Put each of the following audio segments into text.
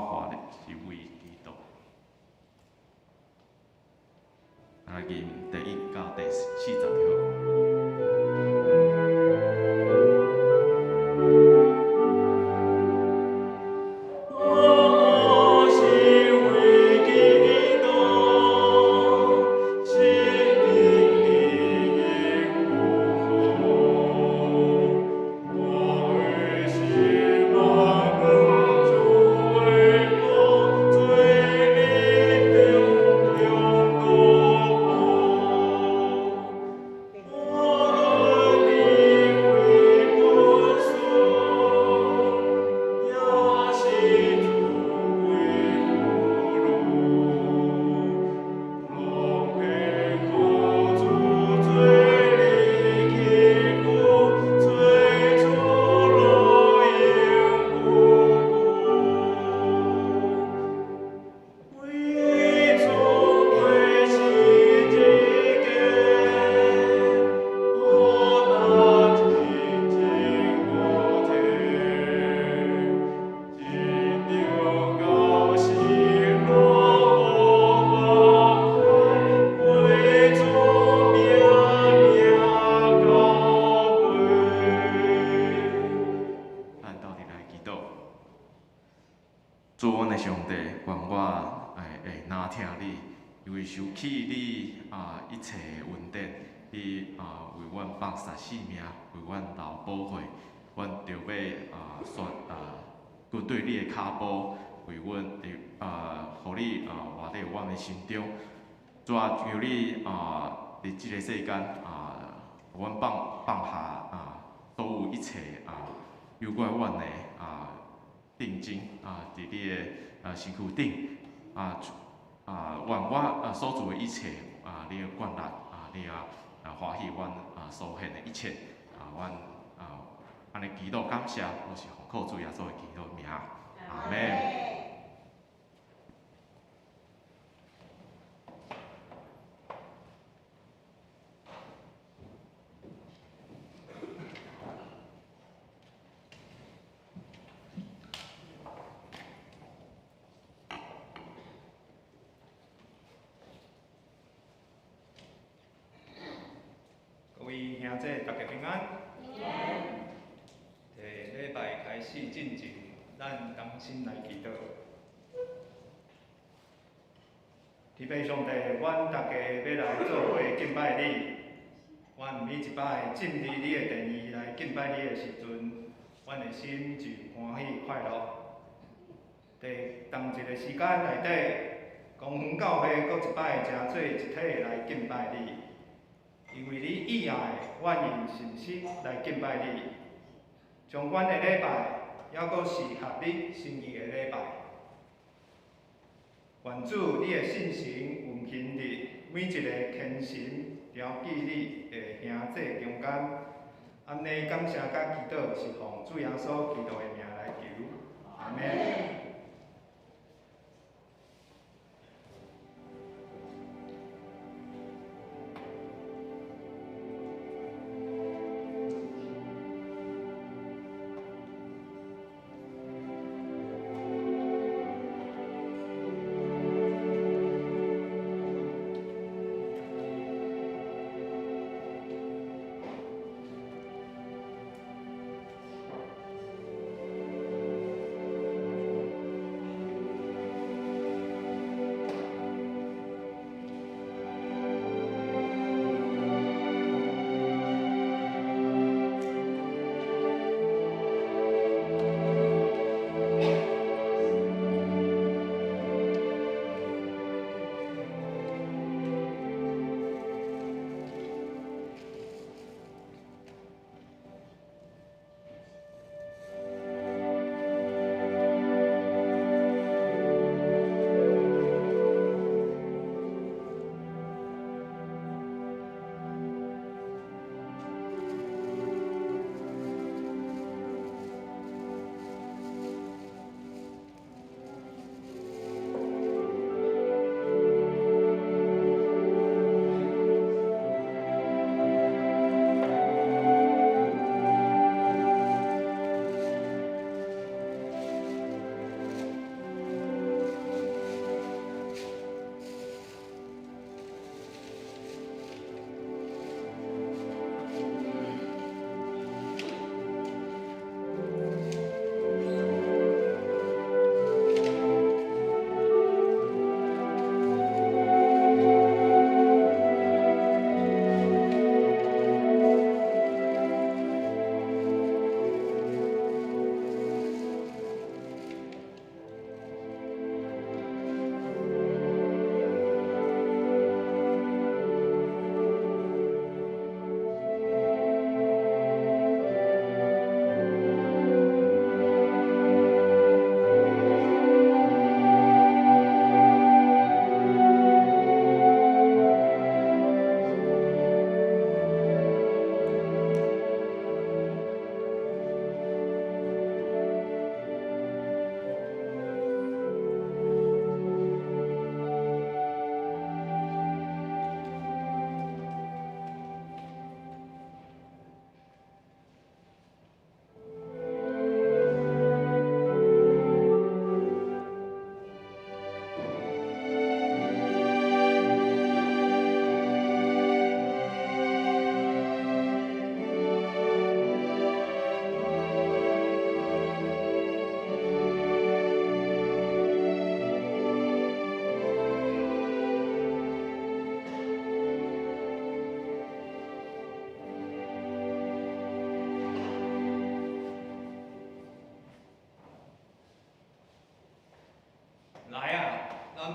活的是為基督。來吟第1到第40條。我是為基督，生命永無我是萬物主的光，做你中中無論你為本數，也是主歸俘虜，攏會苦主做你器具，做主樂永久久。為主過十字架，我那真正無體，真着到死攏無放開，為主命命到尾。咱鬥陣來祈禱。主阮的上帝，願我會聆聽你，因為收起你一切的恩典，你為阮放殺性命，為阮流寶血，阮著欲選跟對你的跤步，為阮佇予你活佇阮的心中。主啊，求你佇這个世間予阮放下所有一切有關阮的定睛佇你的身軀頂願我所做的一切你的管理你也歡喜阮所獻的一切阮按呢祈禱感謝，攏是奉靠主耶穌的基督名，阿們。各位兄弟，大家平安。佇禮拜開始進前，咱同心來祈禱。天父上帝，阮大家欲來做伙敬拜你。阮每一擺進入你的殿宇來敬拜你的時陣，阮的心就歡喜快樂。佇同一个時間內底，公園教會閣一擺成做一體來敬拜你。因為你意愛，阮用信心來敬拜你，將阮的禮拜猶閣是合你心意的禮拜。願主你的聖神運行佇每一個虔誠牢記你的兄弟中間。按呢感謝佮祈禱是奉主耶穌基督的名來求，阿們。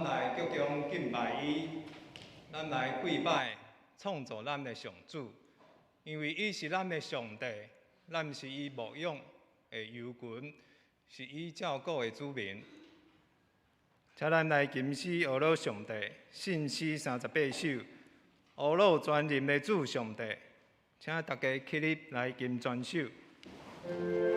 咱來鞠躬敬拜伊，咱來跪拜創造咱的上主，因為伊是咱的上帝，咱是伊牧養的羊群，是伊照顧的子民。請咱來吟詩呵咾上帝，信詩38首，呵咾全能的主上帝，請大家起立來吟全首。請坐。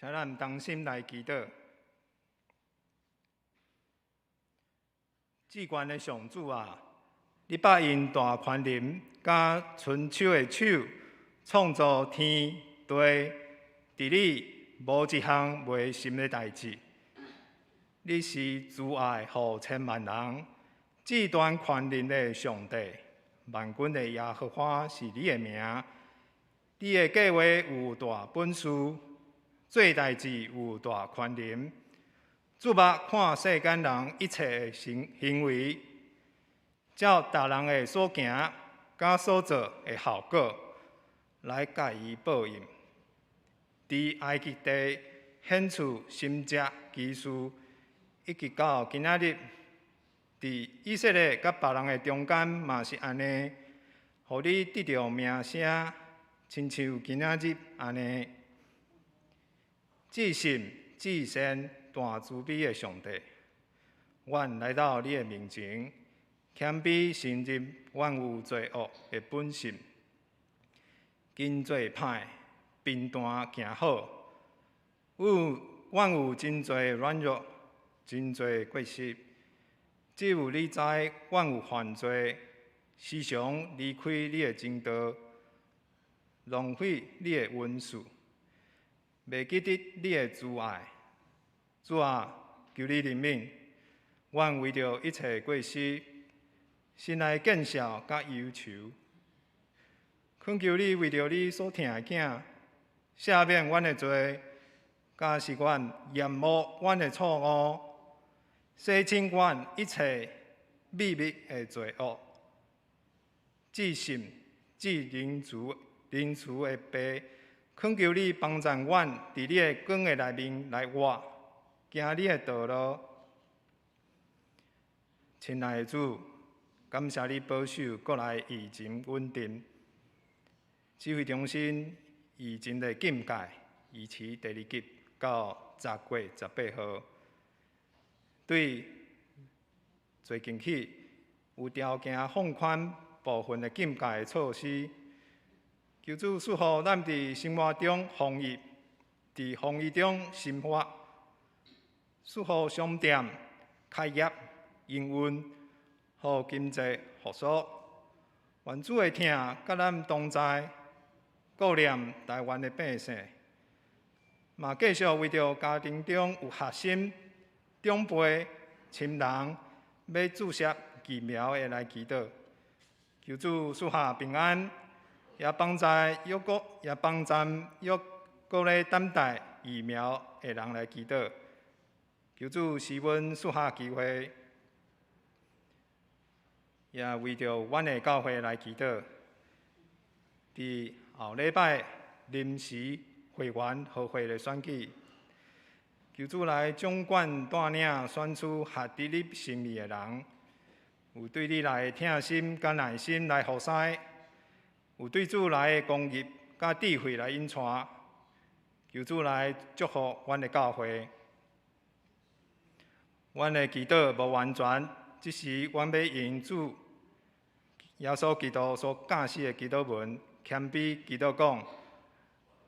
請咱同心來祈禱。至懸的上主啊，你捌用大權能佮伸手的手創造天地，佇你無一項袂成的代誌。你是慈愛予千萬人、至大權能的上帝，萬軍的耶和華是你的名。你的計劃有大本事，做代誌有大權能。注目看世間人一切的行為，照逐人的所行佮所做的效果，來共伊報應。佇埃及地顯出神蹟奇事，一直到今仔日，佇以色列佮別人的中間嘛是按呢，予你得著名聲，親像今仔日按呢。至聖至善大慈悲的上帝，阮來到你的面前，謙卑承認阮有罪惡的本性，真濟歹，貧惰行好，阮有真濟軟弱，真濟過失，只有你知，阮有犯罪，时常离开你的真道，浪费你的恩赐，袂记得你的慈爱。主啊，求你怜悯，阮为著一切过失，心内见笑佮忧愁。恳求你为著你所疼的囝，赦免阮的罪，佮使阮厌恶阮的错误，洗清阮一切秘密的罪恶，至圣至仁慈仁慈的父，恳求你帮助阮伫你的光的内面来活，行你的道路。亲爱的主，感谢你保守国内疫情稳定，指挥中心疫情的警戒维持第二级到10月18号。对最近起有条件放宽部分的警戒的措施，求主赐予咱伫生活中防疫，伫防疫中生活，赐予商店开业营运，予经济复苏。愿主的疼佮咱同在，顾念台湾的百姓，嘛继续为著家庭中有学生、长辈、亲人欲注射疫苗的来祈祷，求主赐下平安，也帮助犹阁也帮助犹阁咧等待疫苗的人来祈祷，求主赐阮赐下机会，也为著阮的教会来祈祷。伫后礼拜临时会员合会的选举，求主来掌管带领选出合伫你心意的人，有对你来的疼心佮耐心来服侍，有对主来的公义佮智慧来引带，求主来祝福阮的教会。阮的祈祷无完全，这时阮欲用主耶稣基督所教示的祈祷文，谦卑祈祷讲：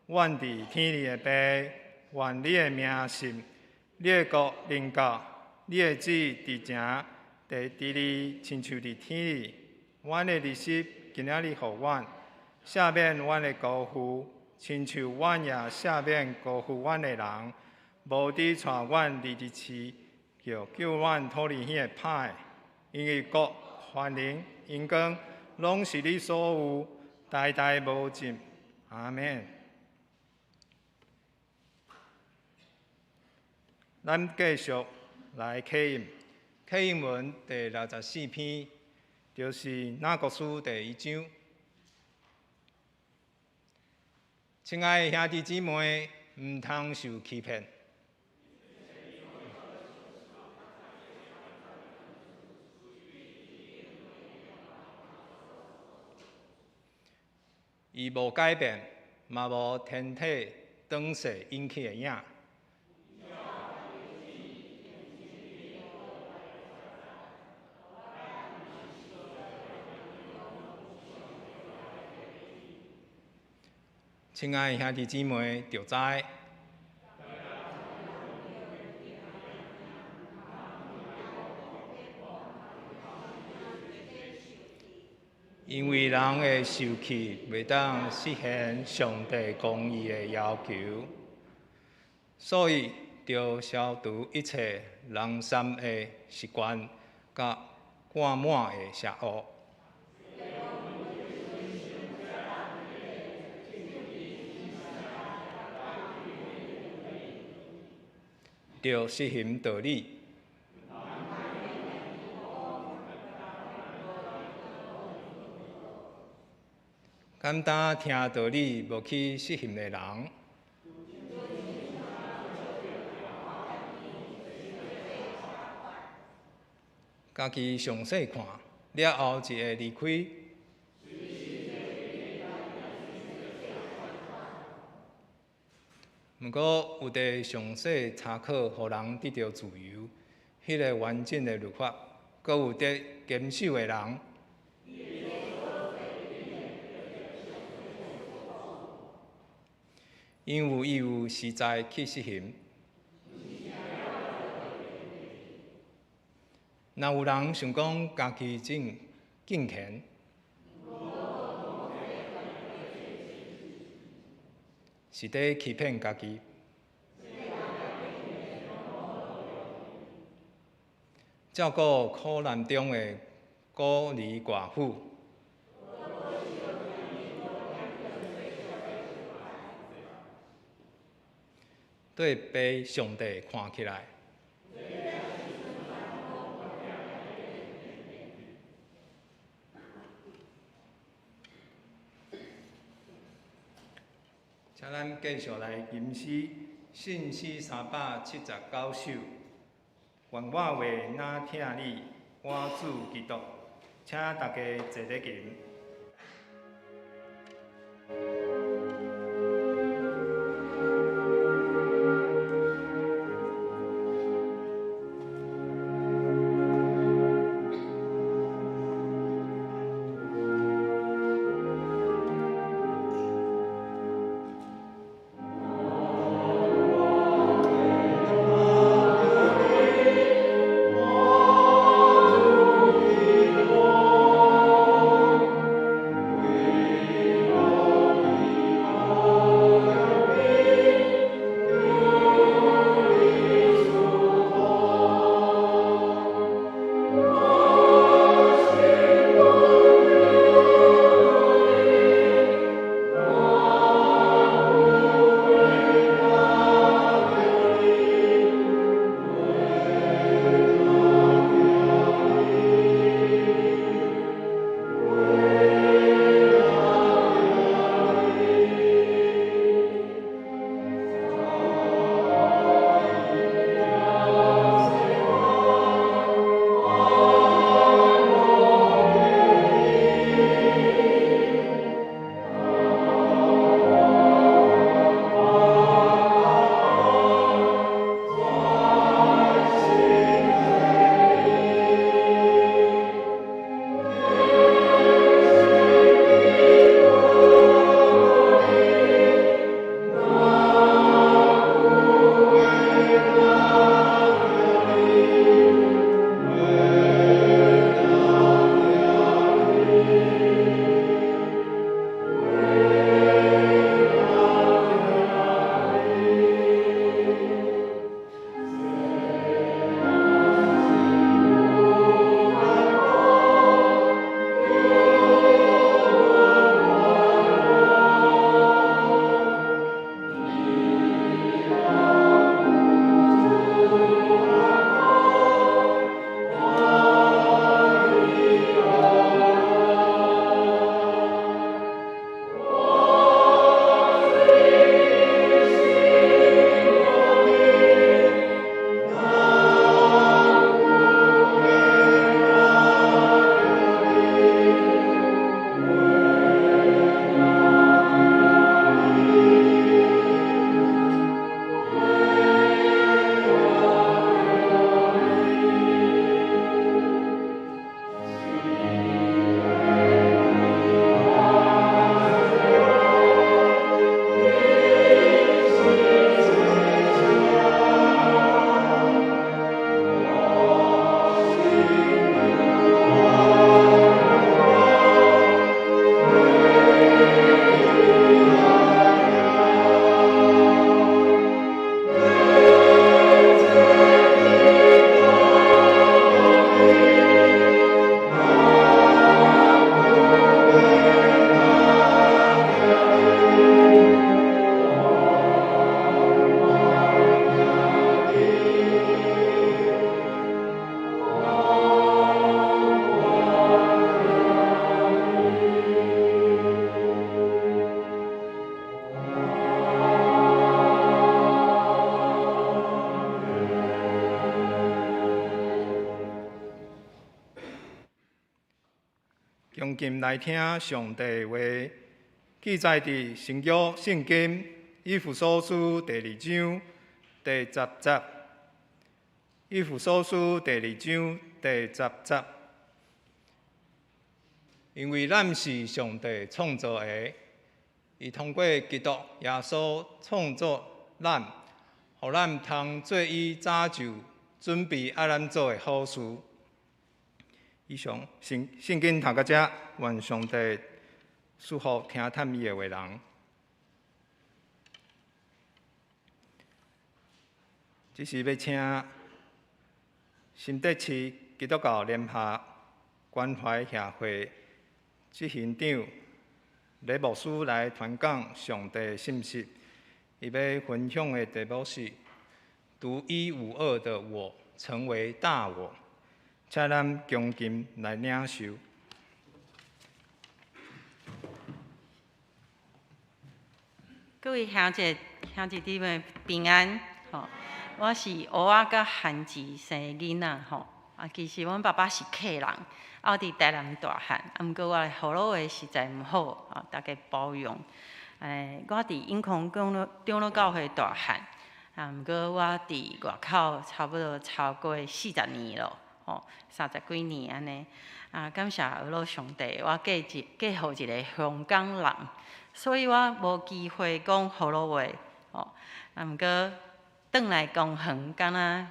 阮伫天里的父，愿你的名圣，你的国临到，你的旨伫埕伫地里，亲像伫天里。阮的日食今仔日予阮，赦免阮的辜负，亲像阮也赦免辜负阮的人。无得带阮入伫试，叫救阮脱离彼个歹的。因为国、权能、荣光，拢是你所有，代代无尽。阿们。咱继续来启印，启印文第64篇，就是雅各书第一章。亲爱的兄弟姊妹，毋通受欺骗。伊无改变，嘛无天体转世引起的影。亲爱的兄弟姊妹，著知。因为人的受气袂当实现上帝公义的要求，所以著消除一切人善的习惯，佮挂满的邪恶。著实行道理。简单听道理无去实行的人，家己详细看了后就会离开。毋过有得详细查考，予人得著自由，彼个完整的律法，阁有得坚守的人。因为伊有实在去实行，若有人想講家己真敬虔，是佇欺騙家己。照顧苦難中的孤兒寡婦，對被上帝看起來。請咱繼續來吟詩，信詩379首。願我話若疼你，我主基督，請大家坐咧吟。恭敬來聽上帝話，記載佇新約聖經以弗所書第二章第十節。以弗所書第二章第十節，因為咱是上帝創造的，伊通過基督耶穌創造咱，予咱通做伊早就準備愛咱做的好事。以上聖聖經讀到遮，願上帝賜福聽探伊的話人。這時欲請新竹市基督教聯合關懷協會執行長李牧師來傳講上帝信息。伊欲分享的題目是獨一無二的我成為大我，請咱恭敬來領受。各位兄姐、兄弟姊妹平安，吼！我是蚵仔佮番薯生囡仔，吼！啊，其實阮爸爸是客人，啊，我佇台南大漢，啊，毋過我的葫蘆話實在毋好，啊，大家包容。我佇永康長老教會大漢，啊，毋過我佇外口差不多超過40年咯，吼，30幾年按呢。啊，感謝阿老上帝，我嫁予一個香港人，所以我無機會講葫蘆話，吼。啊，毋過轉來公園，敢若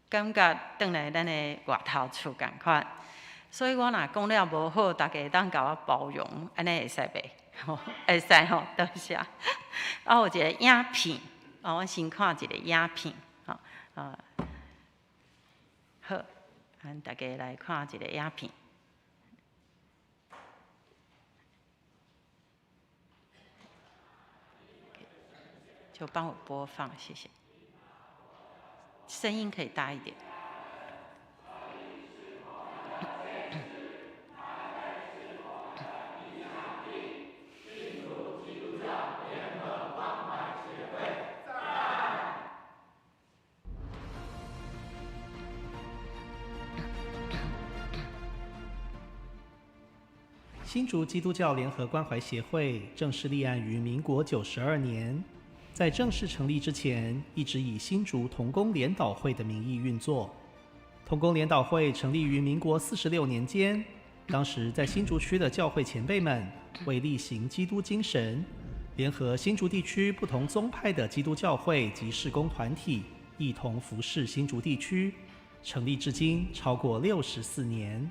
感覺轉來咱的外頭厝仝款，所以我若講了無好，大家會當共我包容，按呢會使袂？吼，會使吼，多謝。啊，有一個影片，啊，阮先看一個影片，吼，啊，好，咱大家來看一個影片。就幫我播放，謝謝。聲音可以大一點。新竹基督教聯合關懷協會正式立案於民國92年，在正式成立之前，一直以新竹同工聯禱會的名義運作。同工聯禱會成立於民國46年間，當時在新竹區的教會前輩們為力行基督精神，聯合新竹地區不同宗派的基督教會及事工團體，一同服侍新竹地區。成立至今超過64年。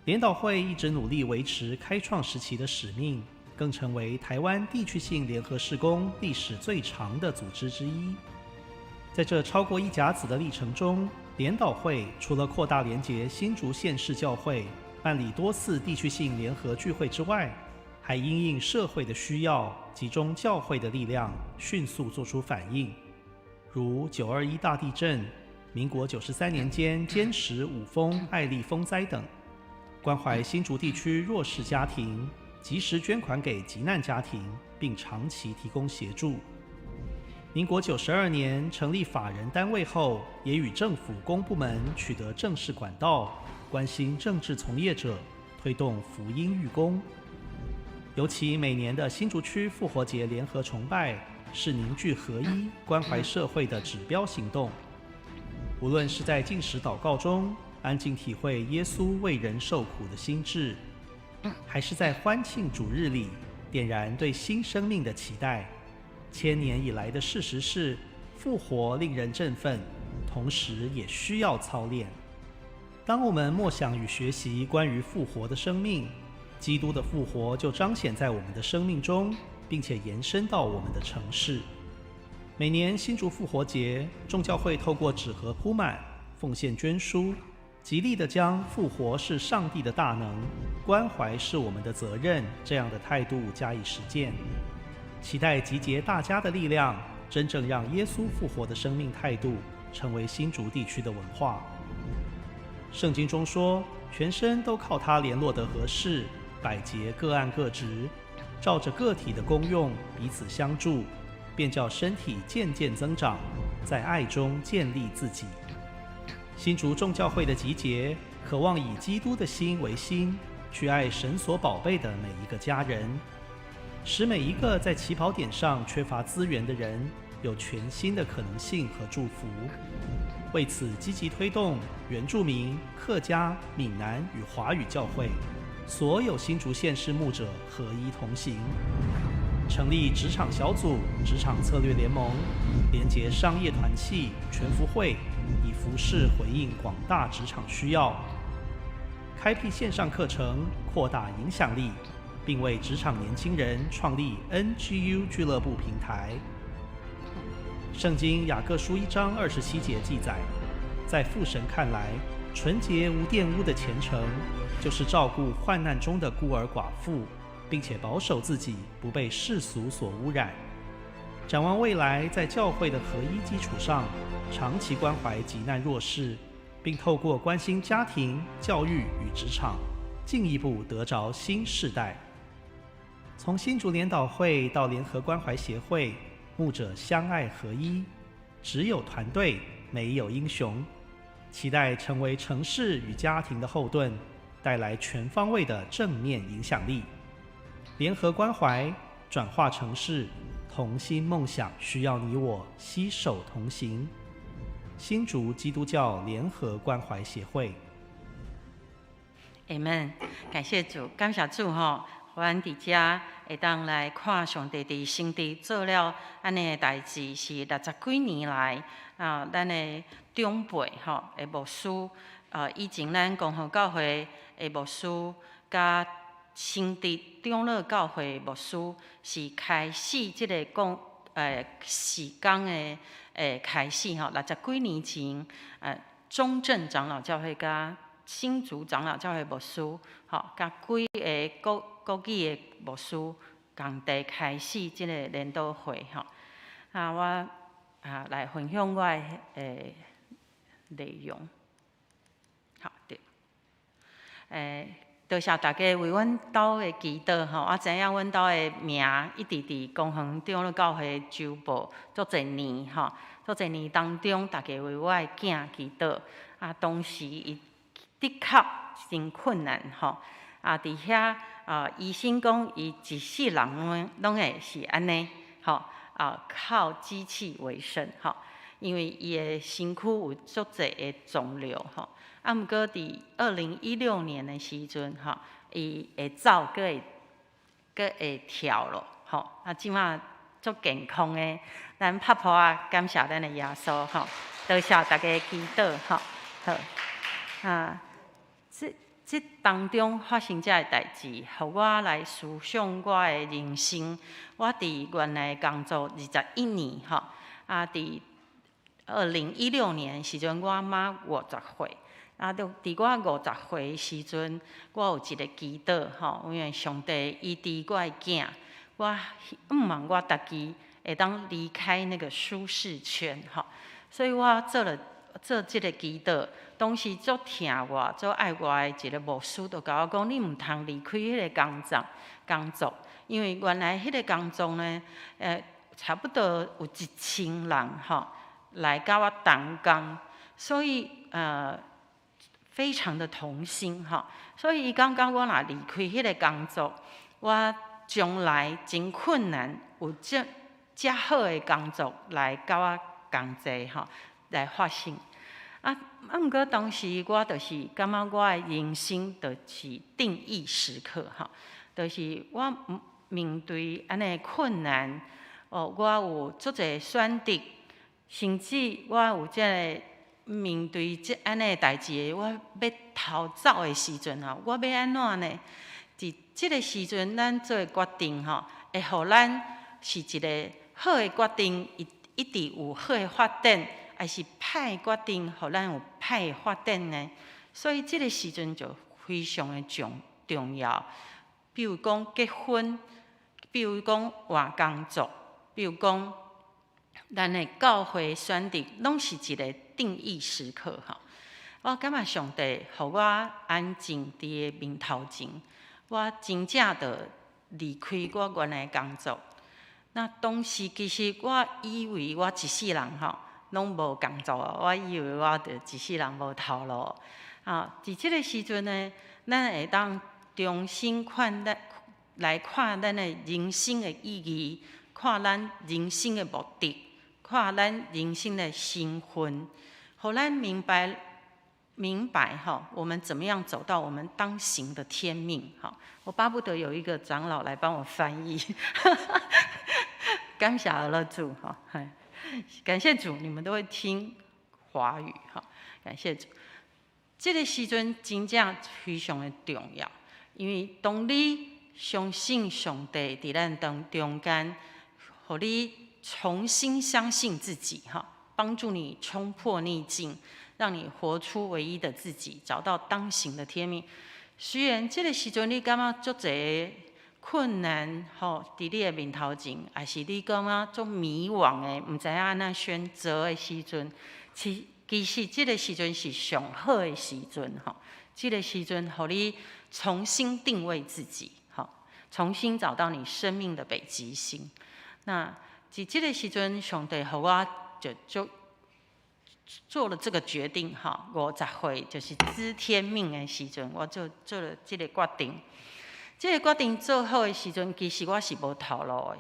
聯禱會一直努力維持開創時期的使命，更成為台灣地區性聯合事工歷史最長的組織之一。在這超過一甲子的歷程中，聯禱會除了擴大連結新竹縣市教會，辦理多次地區性聯合聚會之外，還因應社會的需要，集中教會的力量，迅速做出反應，如9·21大地震、民國93年間尖石、五峰、愛麗風災等，關懷新竹地區弱勢家庭，及時捐款給急難家庭，並長期提供協助。民國92年成立法人單位後，也與政府公部門取得正式管道，關心政治從業者，推動福音預工。尤其每年的新竹區復活節聯合崇拜，是凝聚合一、關懷社會的指標行動。無論是在禁食禱告中，安靜體會耶穌為人受苦的心志，還是在歡慶主日裡點燃對新生命的期待。千年以來的事實是，復活令人振奮，同時也需要操練。當我們默想與學習關於復活的生命，基督的復活就彰顯在我們的生命中，並且延伸到我們的城市。每年新竹復活節，眾教會透過紙盒鋪滿、奉獻捐書，極力的將復活是上帝的大能，關懷是我們的責任這樣的態度加以實踐，期待集結大家的力量，真正讓耶穌復活的生命態度成為新竹地區的文化。聖經中說，全身都靠他聯絡得合適，百節各按各職，照着個體的功用彼此相助，便叫身體漸漸增長，在愛中建立自己。新竹眾教會的集結，渴望以基督的心為心，去愛神所寶貝的每一個家人，使每一個在起跑點上缺乏資源的人有全新的可能性和祝福。為此，積極推動原住民、客家、閩南與華語教會所有新竹縣市牧者合一同行，成立職場小組、職場策略聯盟，連結商業團契、全福會，以服事回應廣大職場需要。開闢線上課程，擴大影響力，並為職場年輕人創立 NGU 俱樂部平台。聖經雅各書1章27節記載，在父神看來，純潔無玷污的虔誠，就是照顧患難中的孤兒寡婦，並且保守自己不被世俗所污染。展望未來，在教會的合一基礎上，長期關懷急難弱勢，並透過關心家庭、教育與職場，進一步得着新世代。從新竹聯禱會到聯合關懷協會，牧者相愛合一，只有團隊，沒有英雄。期待成為城市與家庭的後盾，帶來全方位的正面影響力。聯合關懷，轉化城市，同心夢想，需要你我攜手同行。新竹基督教聯合關懷協會。 Amen，感謝主，感謝主吼，予阮佇遮會當來看上帝佇新竹做了按呢的代誌，是六十幾年來啊，咱的長輩吼的牧師，以前咱公和教會的牧師，佮新竹長老教會牧師，是開始這个講事工的開始吼，六十幾年前，中正長老教會佮新竹長老教會牧師，吼，佮幾个國國語的牧師仝齊開始這个聯禱會吼。啊，我來分享我的內容。好，對。多謝大家為阮兜的祈禱吼，我知影阮兜的名一直佇公園長老教會周報足濟年吼，足濟年當中，大家為我的囝祈禱。啊，當時伊的確真困難吼。啊，佇遐啊，醫生講伊一世人攏攏會是按呢，吼啊，靠機器為生吼，因為伊的身軀有足濟的腫瘤吼。啊，毋過佇2016年的時陣吼，伊會走，閣會閣會跳咯，吼。啊，這馬足健康的，咱拍噗仔感謝咱的耶穌吼，多謝大家祈禱吼。好，啊，這這當中發生這个代誌，予我來思想我的人生。我佇原來工作21年吼，啊，佇2016年時陣，我滿50歲。啊，就佇我50歲時陣，我有一个祈禱吼，因為上帝醫治我的囝，我向望我家己會當離開那個舒適圈吼，所以我做了做這个祈禱。當時足疼我、足愛我的一个牧師，就共我講：你毋通離開彼个工作，工作，因為原來彼个工作呢，差不多有1000人吼來佮我同工，所以非常的同心哈，所以伊感覺我若離開彼个工作，我將來真困難有這遮好的工作來佮我仝齊吼來發生。啊啊！毋過當時我就是感覺我的人生就是定義時刻吼，就是我面對按呢困難，哦，我有足濟選擇，甚至我有這个面對這按呢代誌，我欲逃走的時陣吼，我欲按怎呢？佇這个時陣，咱做的決定吼，會予咱是一个好的決定，一一直有好的發展，還是歹決定，予咱有歹的發展呢？所以這个時陣就非常的重重要。比如講結婚，比如講換工作，比如講咱的教會選擇，攏是一个定義時刻吼。我感覺上帝予我安靜佇伊面頭前，我真正就離開我原來的工作。那當時其實我以為我一世人吼攏無工作，我以為我就一世人無頭路。啊，佇這个時陣呢，咱會當重新看咱來看咱的人生的意義，看咱人生的目的，看咱人生的身份，予咱明白明白哈，我們怎麼樣走到我們當行的天命哈。我巴不得有一個長老來幫我翻譯，感謝阿樂主哈，感謝主，你們都會聽華語哈，感謝主。這个時陣真正非常的重要，因為當你相信上帝佇咱當中間，予你重新相信自己，哈，幫助你衝破逆境，讓你活出唯一的自己，找到當行的天命。雖然這个時陣你感覺足濟困難，吼，佇你的面頭前，抑是你感覺足迷惘的，毋知影按怎選擇的時陣，其實這个時陣是上好的時陣，吼，這个時陣予你重新定位自己，吼，重新找到你生命的北極星。那佇這个時陣，上帝予我就做了這個決定，哈，50歲就是知天命的時陣，我就做了這个決定。這个決定做好的時陣，其實我是無頭路的。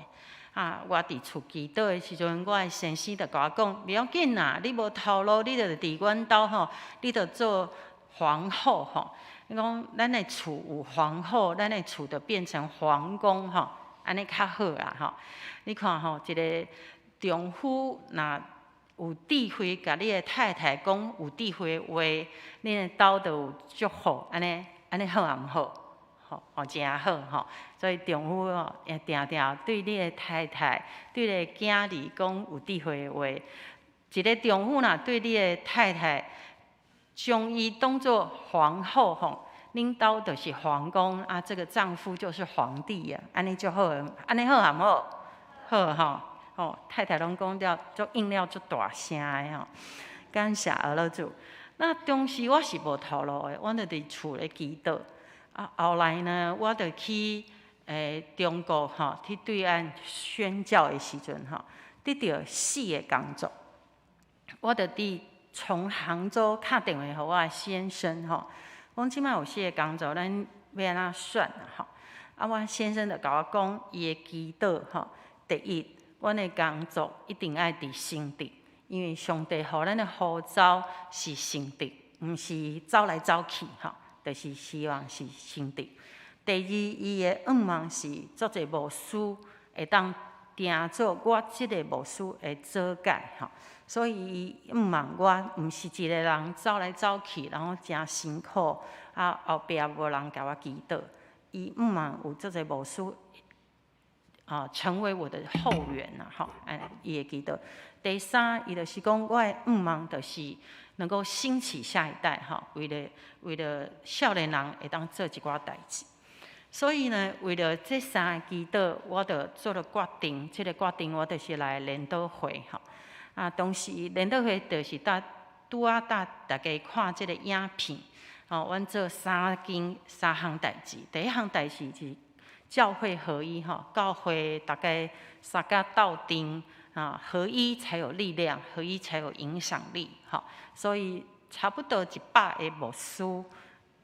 啊，我佇厝祈禱的時陣，我的先生就共我講：袂要緊啦，你無頭路，你就佇阮兜吼，你就做皇后吼。伊講咱的厝有皇后，咱的厝就變成皇宮吼，按呢較好啦吼。你看吼，一个丈夫若有智慧，共你的太太講有智慧的話，恁的兜就有祝福，按呢按呢好抑毋好？吼，哦，誠好吼。所以丈夫哦，會定定對你的太太、對你的囝兒講有智慧的話。一个丈夫若對你的太太，將伊當做皇后吼，恁兜就是皇宮啊，這個丈夫就是皇帝呀，按呢就好，按呢好抑毋好？好吼，吼，太太攏講了，足應了足大聲的吼。感謝阿樂主。那當時我是無頭路的，我就佇厝咧祈禱。啊，後來呢，我就去中國吼，去對岸宣教的時陣吼，得著四个工作。我就佇從杭州敲電話予我的先生吼，講這擺有四个工作，咱欲按怎選吼？啊，我先生就共我講，伊會祈禱吼。第一，阮的工作一定愛佇新竹，因為上帝予咱的呼召是新竹，毋是走來走去吼，就是希望是新竹。第二，伊的願望是足濟牧師會當定做我這个牧師的做解吼，所以伊願望我毋是一个人走來走去，然後誠辛苦，啊後壁無人共我祈禱。伊願望有足濟牧師啊，成為我的後援呐，吼，哎，伊會祈禱。第三，伊就是講，我的願望就是能夠興起下一代，吼，為了少年人會當做一寡代誌。所以呢，為了這三个祈禱，我就做了決定。這个決定，我就是來聯禱會，吼。啊，當時聯禱會就是搭拄仔帶大家看這个影片，吼，阮做三件三項代誌。第一項代誌是教會合一，吼，教會大家相共鬥陣啊，合一才有力量，合一才有影響力，吼。所以差不多100個牧師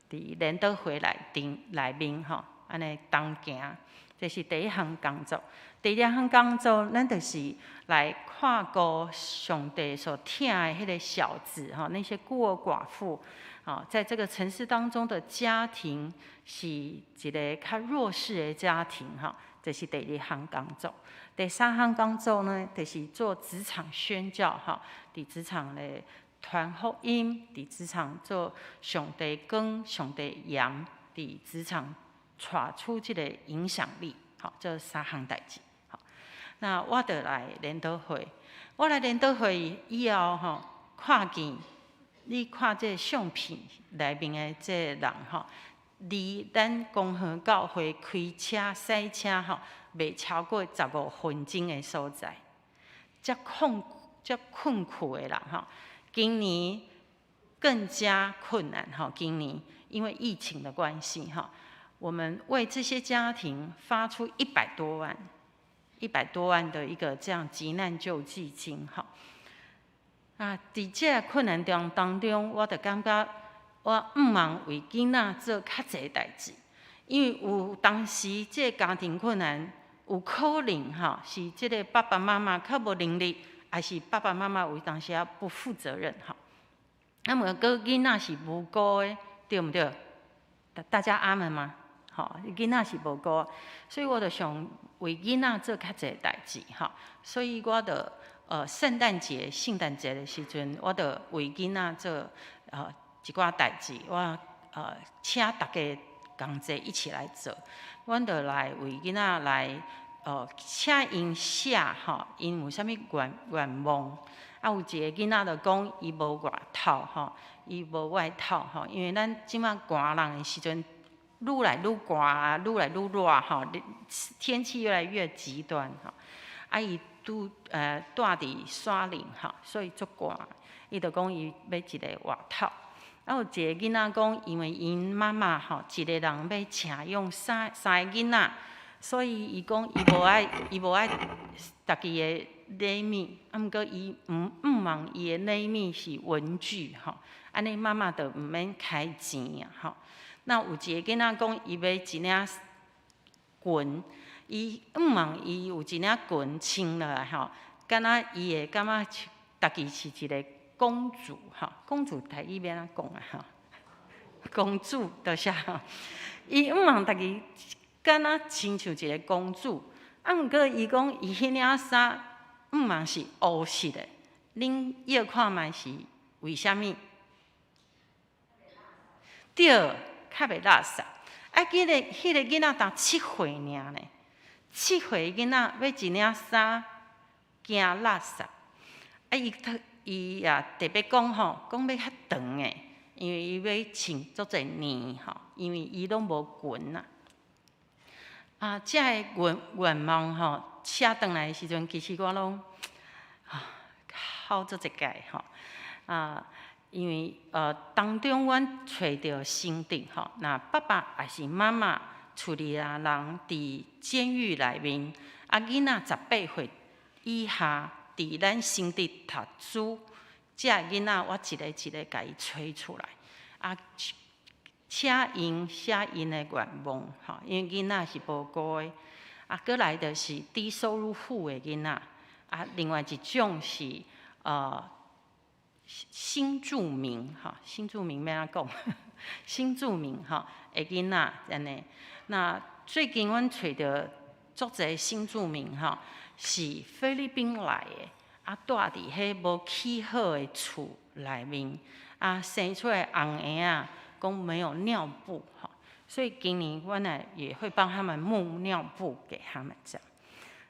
佇聯禱會內頂內面，吼，按呢同行，這是第一項工作。第二項工作，咱就是來看顧上帝所疼的彼个小子，吼，那些孤兒寡婦，啊，在這個城市當中的家庭是一个較弱勢的家庭，哈，這是第二項工作。第三項工作呢，就是做職場宣教，哈，佇職場咧傳福音，佇職場做上帝光、上帝鹽，佇職場帶出這个影響力，好，這三項代誌。好，那我就來聯禱會，我來聯禱會以後，吼，看見你看這相片內面的這个人，吼，離咱公園教會開車駛車，吼，袂超過15分鐘的所在，遮困苦的人，吼，今年更加困難，吼，今年因為疫情的關係，哈。我們為這些家庭發出一百多萬、一百多萬的一個這樣急難救濟金，哈。啊，佇這个困難中當中，我就感覺我毋茫為囡仔做較濟代誌，因為有當時這个家庭困難，有可能哈是這个爸爸媽媽較無能力，抑是爸爸媽媽有當時仔不負責任，哈。啊毋過囡仔是無辜的，對毋對？大家阿門嗎？吼，囡仔是無辜，所以我就想為囡仔做較濟代誌，吼，所以我就聖誕節、聖誕節的時陣，我就為囡仔做一寡代誌，我請大家仝齊一起來做，阮就來為囡仔來請𪜶寫吼，𪜶有啥物願望。啊，有一个囡仔就講伊無外套吼，伊無外套吼，因為咱這馬寒人的時陣，愈來愈寒，愈來愈熱吼，天氣越來越極端吼。啊，伊拄蹛佇山頂吼，所以足寒。伊就講伊欲一个外套。啊，有一個囡仔講，因為𪜶媽媽吼一个人欲請養三個囡仔，所以伊講伊無愛家己的禮物，啊，毋過伊毋望伊的禮物是文具吼，按呢媽媽就毋免開錢啊吼。那有一個囡仔講，伊欲一領裙，伊向望伊有一領裙穿落來吼，敢若伊會感覺家己是一個公主吼，公主台語欲按怎講啊吼？公主就是吼，伊向望家己敢若親像一個公主，啊，毋過伊講伊彼領衫向望是烏色的，恁臆看覓是為啥物？對，較袂垃圾。啊，彼個囡仔才七歲爾呢，7歲囡仔欲一領衫驚垃圾。啊，伊也特別講吼，講欲較長的，因為伊欲穿足濟年吼，因為伊攏無裙啊。啊，這个願望吼，寫轉來的時陣，其實我攏啊哭足一擺吼。啊，因為當中阮揣著新竹吼，若爸爸抑是媽媽厝裡人佇監獄內面，啊，囡仔18歲以下佇咱新竹讀書，這个囡仔我一个一个共伊揣出來，啊，請𪜶寫𪜶的願望吼，因為囡仔是無辜的，啊，閣來就是低收入戶的囡仔，啊，另外一種是新住民吼，新住民欲按怎講？新住民吼的囡仔按呢。那最近阮揣著足濟新住民吼，是菲律賓來的，啊，蹛佇彼無起好的厝內面，啊，生出來紅嬰仔，講沒有尿布吼，所以今年阮來也會幫他們募尿布給他們這樣。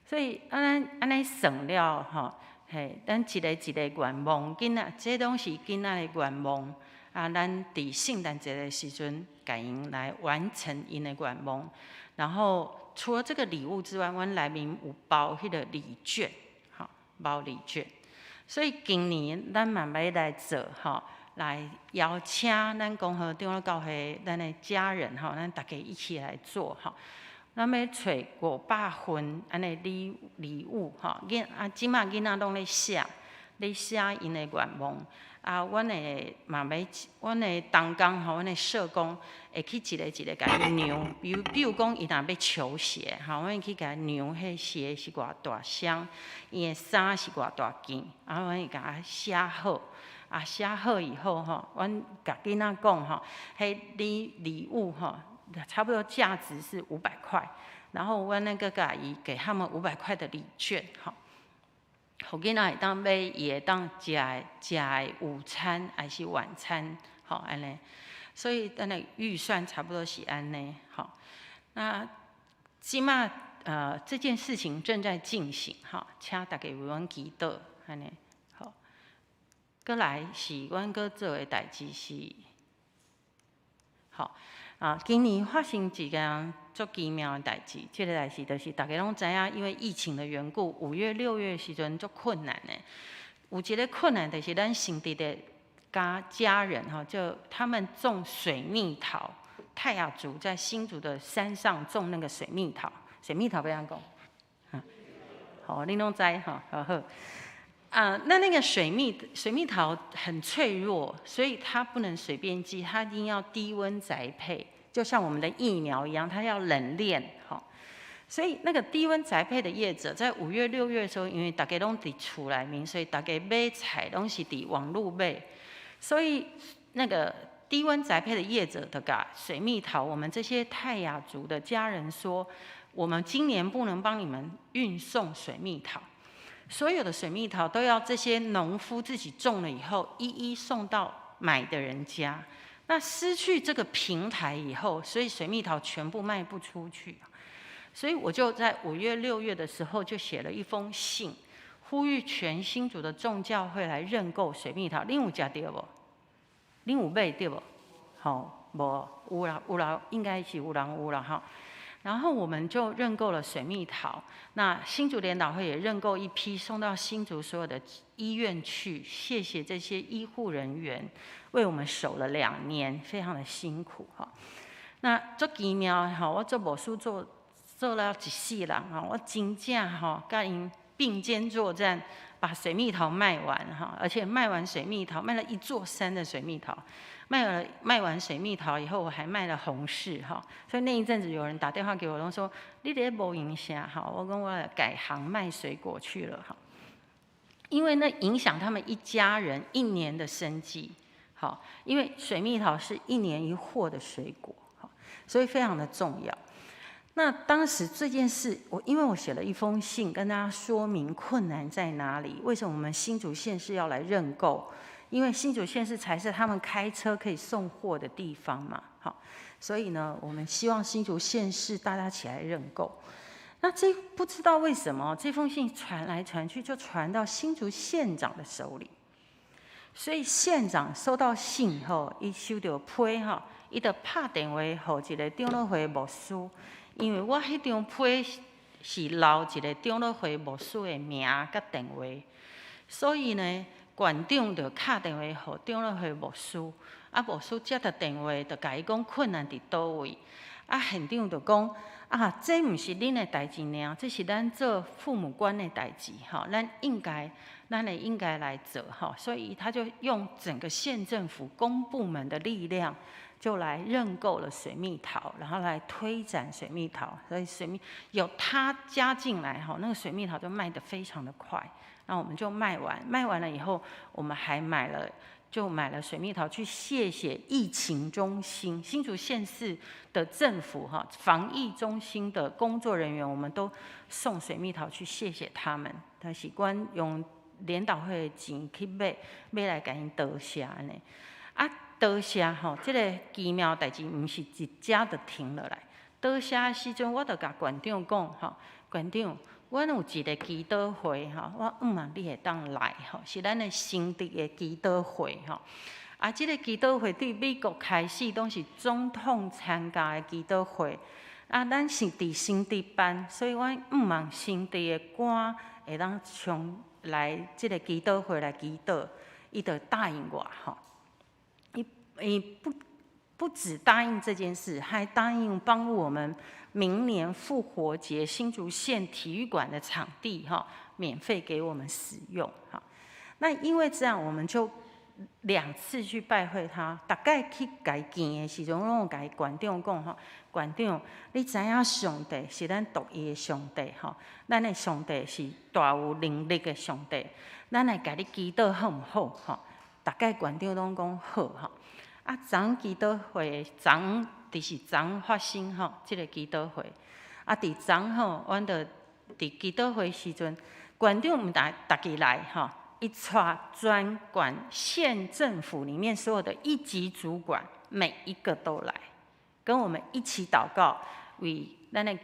所以按呢按呢算了吼，嘿，咱一个一個願望，囡仔，這攏是囡仔的願望。啊，咱佇聖誕節的時陣，共𪜶來完成𪜶的願望。然後除了這個禮物之外，阮內面有包彼個禮券，吼，包禮券。所以今年咱嘛欲來做，吼，來邀請咱公和長老教會咱的家人，吼，咱大家一起來做，吼。咱欲揣500份按呢禮物，吼，啊，這馬囡仔攏咧寫，咧寫𪜶的願望。啊，阮的嘛欲，阮的同工吼，阮的社工會去一个一个共伊量，比如講，伊若欲球鞋，吼，阮會去共伊量，彼鞋是偌大雙，伊的衫是偌大件，啊，阮會共伊寫好，啊，寫好以後吼，阮共囡仔講吼，彼禮物吼，差不多價值是五百塊，然後阮那個共伊給他們五百塊的禮券，吼。予囡仔會當買，伊會當食的午餐還是晚餐，吼按呢。所以咱的預算差不多是按呢，吼。那這馬這件事情正在進行，吼，請大家為阮祈禱，按呢，好。閣來是阮閣做的代誌是，好啊，今年發生一件足奇妙的代誌，這個代誌就是大家攏知影，因為疫情的緣故，5月、6月時陣足困難的。有一個困難就是咱新竹的家人吼，就他們種水蜜桃，泰雅族在新竹的山上種那個水蜜桃，水蜜桃欲按怎講？好，恁攏知吼，好好。啊，那個水蜜桃很脆弱，所以它不能隨便寄，它一定要低溫宅配，就像我們的疫苗一樣，它要冷鏈，吼。所以那個低溫宅配的業者，在5月、6月的時候，因為大家攏佇厝內面，所以大家買菜攏是佇網路買，所以那個低溫宅配的業者的共水蜜桃，我們這些泰雅族的家人說，我們今年不能幫你們運送水蜜桃。所有的水蜜桃都要這些農夫自己種了以後，一一送到買的人家。那失去這個平台以後，所以水蜜桃全部賣不出去。所以我就在5月、6月的時候就寫了一封信，呼籲全新竹的眾教會來認購水蜜桃。恁有食著無？恁有買著無？好，無，有啦有啦，應該是有人有啦哈。然後我們就認購了水蜜桃，那新竹聯禱會也認購一批，送到新竹所有的醫院去，謝謝這些醫護人員為我們守了2年，非常的辛苦哈。那足奇妙哈，我做牧師做了一世人哈，我真正哈佮𪜶並肩作戰，把水蜜桃賣完哈，而且賣完水蜜桃，賣了一座山的水蜜桃。賣完水蜜桃以後，我還賣了紅柿哈，所以那一陣子有人打電話給我，都說你咧無閒啥哈，我講我改行賣水果去了哈，因為那影響他們一家人一年的生計，好，因為水蜜桃是一年一穫的水果，所以非常的重要。那當時這件事，我因為我寫了一封信跟大家說明困難在哪裡，為什麼我們新竹縣市要來認購？因為新竹縣市才是他們開車可以送貨的地方嘛，好，所以呢，我們希望新竹縣市大家起來認購。那這不知道為什麼這封信傳來傳去，就傳到新竹縣長的手裡。所以縣長收到信以後，伊收著批哈，伊就拍電話予一個長老會牧師，因為我彼張批是留一個長老會牧師的名佮電話，所以呢，縣長就敲電話予長老會牧師，啊，牧師接著電話就共伊講困難佇佗位，啊，縣長就講啊，這毋是恁的代誌爾，這是咱做父母官的代誌，吼，咱應該，咱會應該來做，吼，所以他就用整個縣政府公部門的力量，就來認購了水蜜桃，然後來推展水蜜桃，所以水蜜有他加進來，吼，那個水蜜桃就賣得非常的快。那我們就賣完，賣完了以後，我們還買了，就買了水蜜桃去謝謝疫情中心新竹縣市的政府哈防疫中心的工作人員，我們都送水蜜桃去謝謝他們。但是阮用聯禱會的錢去買，買來共𪜶多謝按呢。啊，多謝吼，這個奇妙代誌毋是一家就停落來。多謝的時陣，我就共縣長講吼，縣長。阮有一個祈禱會吼，我向望你會當來吼，是咱的新竹的祈禱會吼。啊，這個祈禱會對美國開始攏是總統參加的祈禱會。啊，咱是佇新竹辦，所以阮向望新竹的官會當上來這個祈禱會來祈禱，伊就答應我吼。伊不只答應這件事，還答應幫我們明年復活節新竹縣體育館的場地哈，免費給我們使用哈。那因為這樣，我們就兩次去拜會他，逐擺去共伊見的時陣，攏有共縣長講吼，縣長，你知影上帝是咱獨一的上帝吼，咱的上帝是大有能力的上帝，咱來共你祈禱好毋好？吼，逐擺縣長攏講好吼。啊，昨祈禱會，昨就是昨發生吼，這個祈禱會。啊，佇昨吼，阮就佇祈禱會時陣，縣長毋但家己來吼，伊帶全縣縣政府裡面所有的一級主管，每一個都來，跟我們一起禱告，為咱的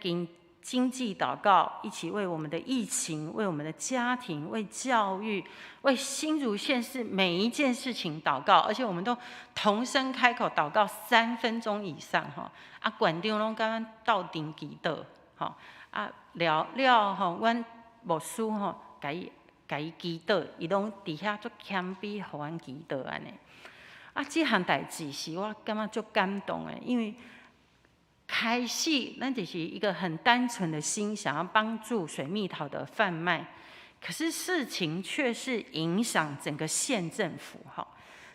經濟禱告，一起為我們的疫情、為我們的家庭、為教育、為新竹縣市每一件事情禱告，而且我們都同聲開口禱告3分鐘以上，哈！啊，縣長攏共阮鬥陣祈禱，吼啊了了吼，阮牧師吼，共伊祈禱，伊攏佇遐足謙卑，予阮祈禱按呢。啊，這項代誌是我感覺足感動的，因為開始，咱只是一個很單純的心，想要幫助水蜜桃的販賣，可是事情卻是影響整個縣政府，哈，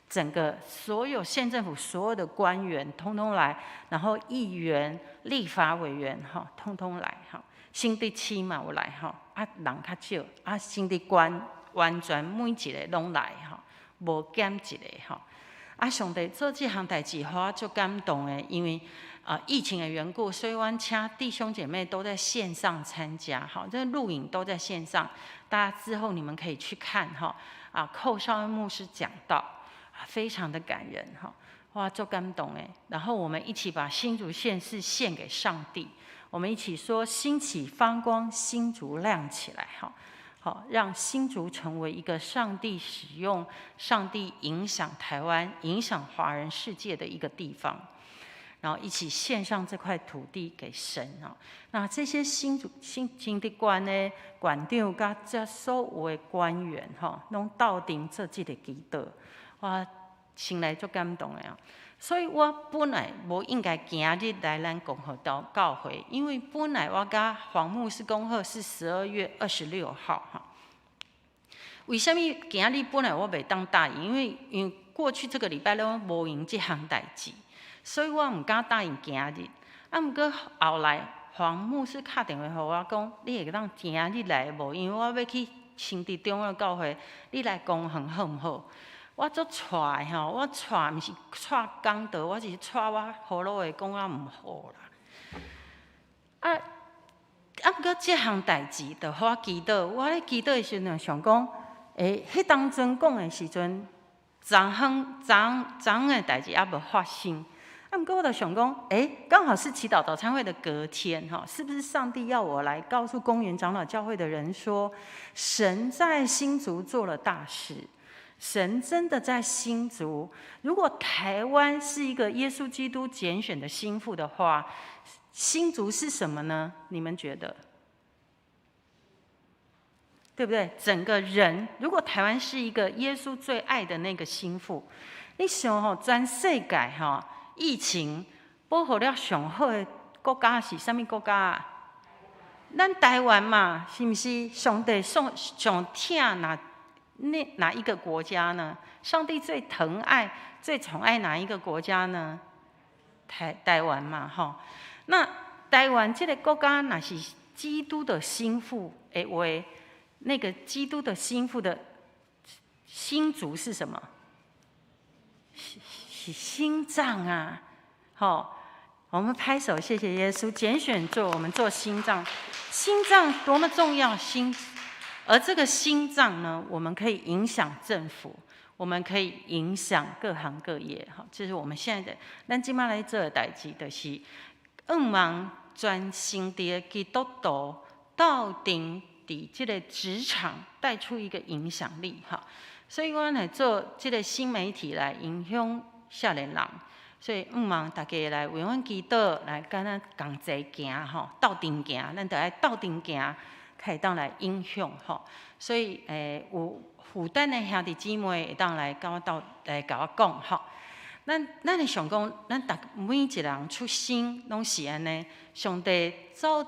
整個所有縣政府所有的官員通通來，然後議員、立法委員，哈，通通來，哈，新竹市嘛有來，哈，啊人較少，啊新竹縣完全每一個攏來，哈，無減一個，哈，啊上帝做這項代誌，予我足感動的，因為啊，疫情的緣故，所以阮請弟兄姐妹都在線上參加，好，這個錄影都在線上，大家之後你們可以去看哈。啊，寇紹恩牧師講道，非常的感人哈，哇，足感動的。然後我們一起把新竹縣市獻給上帝，我們一起說：興起發光，新竹亮起來哈。好，讓新竹成為一個上帝使用、上帝影響台灣、影響華人世界的一個地方。然後一起獻上這塊土地給神啊！那這些新竹新新的官呢，館長佮這所有的官員哈，攏鬥陣做這個祈禱，我心內足感動的啊！所以我本來無應該今日來咱共和道教會，因為本來我佮黃牧師講好是12月26號哈。為啥物今日本來我袂當答應？因為過去這個禮拜攏無閒這項代誌。所以我毋敢答應今日，啊，毋過後來黃牧師敲電話予我講，你會當今日來無？因為我欲去新竹長老教會，你來公園好毋好？我足掣的吼，我掣毋是掣講道，我是掣我喉嚨會講啊毋好啦。啊，毋過這項代誌，就予我祈禱。我咧祈禱的時陣想講，彼當陣講的時陣，昨昏昨昨昏的代誌猶無發生。啊，毋過我就想講，剛好是祈禱早餐會的隔天，哈，是不是上帝要我來告訴公園長老教會的人說，神在新竹做了大事，神真的在新竹。如果台灣是一個耶穌基督揀選的新婦的話，新竹是什麼呢？你們覺得？對不對？整個人，如果台灣是一個耶穌最愛的那個新婦，你想吼，全世界吼，疫情保護了上好的國家是啥物國家啊？咱台灣嘛，是毋是？上帝上上疼哪一個國家呢？上帝最疼愛、最寵愛哪一個國家呢？台灣嘛，吼。那台灣這個國家，若是基督的新婦的話，那個基督的新婦的新竹是什麼？是心臟啊！好，我們拍手，謝謝耶穌揀選做我們做心臟，心臟多麼重要！心，而這個心臟呢，我們可以影響政府，我們可以影響各行各業。哈，這是我們現在的。咱這擺來做的代誌，就是向望全新的基督徒鬥陣佇這個職場帶出一個影響力。哈，所以我來做這個新媒體來影響少年人，所以向望大家來為阮祈禱，來佮咱仝齊行吼，鬥陣行，咱著愛鬥陣行，才會當來影響吼。所以有負擔的兄弟姊妹會當來佮我鬥來共我講吼。咱會想講，咱逐每一個人出生攏是按呢，上帝早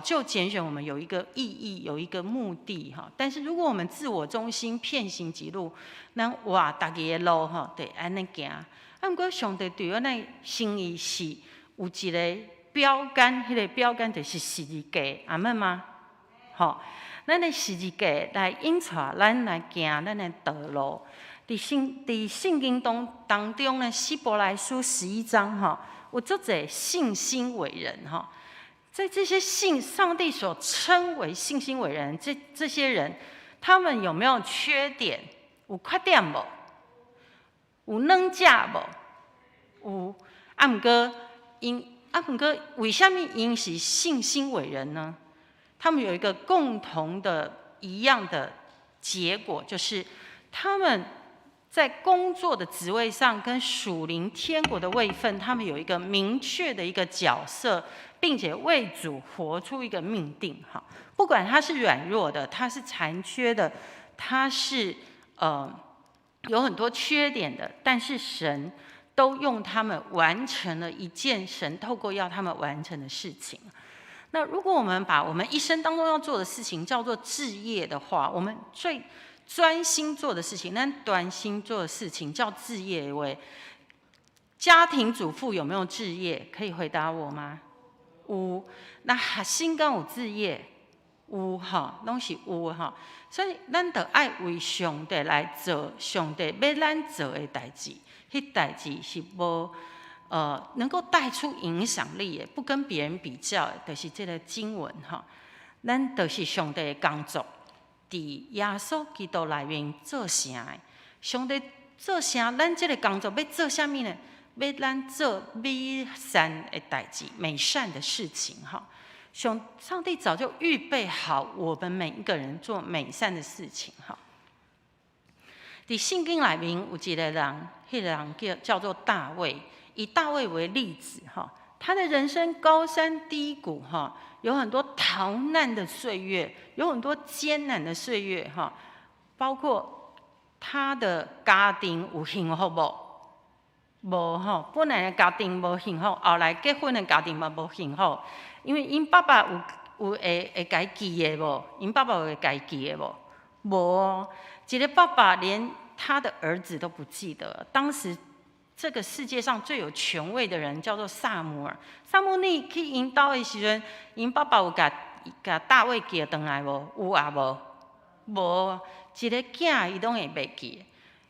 就揀選我們有一個意義，有一個目的哈。但是如果我們自我中心、偏行己路，咱活家己的路吼，就按呢行。啊，毋過上帝對阮的心意是有一個標桿，彼個標桿就是十字架，阿們嗎？吼，咱的十字架來引帶咱來行咱的道路。佇聖經當中呢，希伯來書11章吼，有足濟信心偉人吼，在這些信上帝所稱為信心偉人，這些人，他們有沒有缺點？有缺點無？有軟食無？有。啊，毋過𪜶啊，毋過為啥物𪜶是信心偉人呢？他們有一個共同的一樣的結果，就是他們在工作的職位上跟屬靈天國的位分，他們有一個明確的一個角色，並且為主活出一個命定。哈，不管他是軟弱的，他是殘缺的，他是有很多缺點的，但是神都用他們完成了一件神透過要他們完成的事情。那如果我們把我們一生當中要做的事情叫做志業的話，我們最專心做的事情，咱專心做的事情叫志業。為家庭主婦有沒有志業？可以回答我嗎？有。那學生敢有志業？有哈，攏是有哈。所以咱就愛為上帝來做上帝欲咱做的代誌，彼代誌是無能夠帶出影響力的，不跟別人比較的，就是這個經文哈。咱就是上帝的工作，佇耶穌基督內面做成的。上帝做啥？咱這个工作欲做啥物呢？欲咱做美善的代誌，美善的事情哈。上帝早就預備好我們每一個人做美善的事情哈。佇聖經內面有一個人，彼個人叫做大衛，以大衛為例子哈，他的人生高山低谷哈，有很多逃難的歲月，有很多艱難的歲月哈，包括他的家庭有幸福無？無吼，本來的家庭無幸福，後來結婚的家庭嘛無幸福，因為𪜶爸爸有會共伊記的無？𪜶爸爸有會共伊記的無？無哦，一個爸爸連他的兒子都不記得。當時這個世界上最有權威的人叫做撒母耳，撒母耳去𪜶兜的時陣，𪜶爸爸有共大衛叫轉來無？有抑無？無，一个囝伊攏會袂記。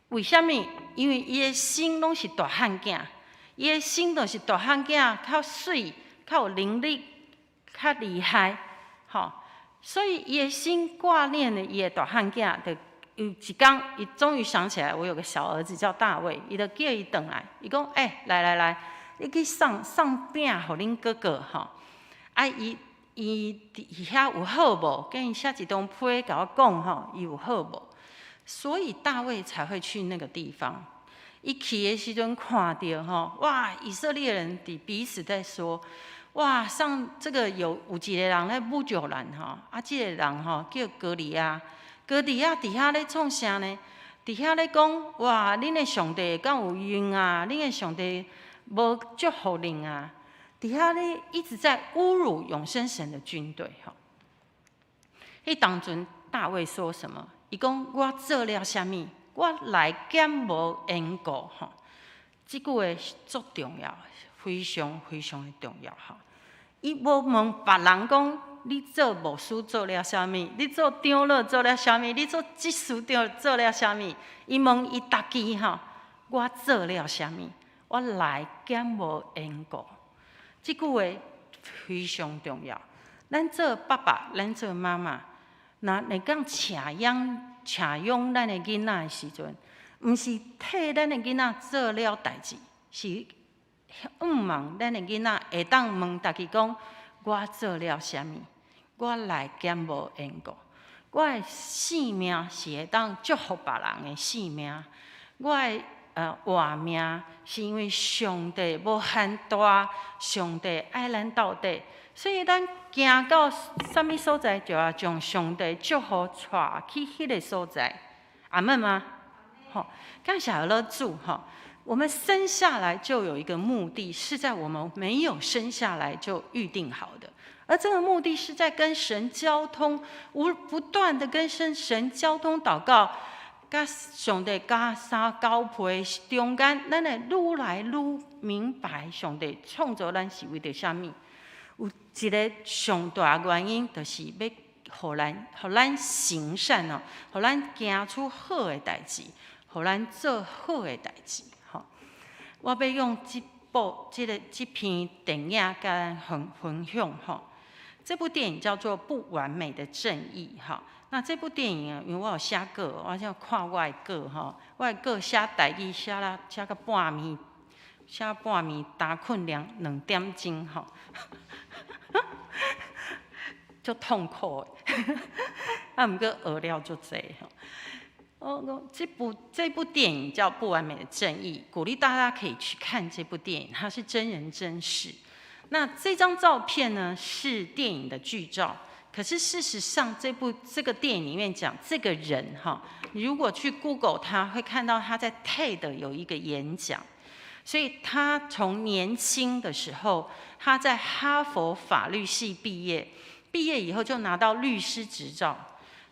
為啥物？因為伊的心攏是大漢囝，伊的心就是大漢囝較媠、較有能力、較厲害，吼。所以伊的心掛念的伊的大漢囝，就有一工，伊終於想起來，我有個小兒子叫大衛，伊就叫伊轉來，伊講：欸，來來來，你去送送餅予恁哥哥，吼。啊，伊佇遐有好無？叫伊寫一張批共我講，吼，伊有好無？所以大衛才會去那個地方。伊去的時陣看著吼，哇！以色列人佇彼此在說：哇！上這個有一個人咧侮辱咱吼，啊，這個人吼叫歌利亞，歌利亞佇遐咧創啥呢？佇遐咧講：哇！恁的上帝敢有用啊？恁的上帝無祝福恁啊？佇遐咧一直在侮辱永生神的軍隊吼。彼當陣大衛說什麼？伊講我做了啥物？我來敢無緣故吼？這句話足重要，非常非常的重要吼。伊無問別人講，你做牧師做了啥物？你做長老做了啥物？你做執事長做了啥物？伊問伊家己吼，我做了啥物？我來敢無緣故？這句話非常重要。咱做爸爸，咱做媽媽，若會當請養、請養咱的囡仔的時陣，毋是替咱的囡仔做了代誌，是向望咱的囡仔會當問家己講：我做了啥物？我來敢無緣故？我的性命是會當祝福別人的性命，我的活命是因為上帝無限大，上帝愛咱到底，所以咱行到啥物所在，就要將上帝祝福帶去彼个所在。阿們嗎？吼，感謝阿主吼。我們生下來就有一個目的，是在我們沒有生下來就預定好的，而這個目的是在跟神交通，無不斷的跟神交通禱告，佮上帝佮相交陪中間，咱會愈來愈明白上帝創造咱是為著啥物。有一个上大原因，就是欲予咱行善哦，予咱行出好的代誌，予咱做好的代誌。吼，我欲用這部這个這篇電影共咱分享吼。這部電影叫做《不完美的正義》哈。那這部電影啊，因為我有寫稿，我才看我的稿吼。我的稿寫台語寫了寫到半暝，寫半暝焦睏2點鐘吼，足痛苦的。啊，毋過學了足濟吼。哦，這部電影叫《不完美的正義》，鼓勵大家可以去看這部電影，它是真人真事。那這張照片呢，是電影的劇照。可是事實上，這個電影裡面講這個人哈，你如果去 Google 他，會看到他在 TED 有一個演講。所以他從年輕的時候，他在哈佛法律系畢業，畢業以後就拿到律師執照。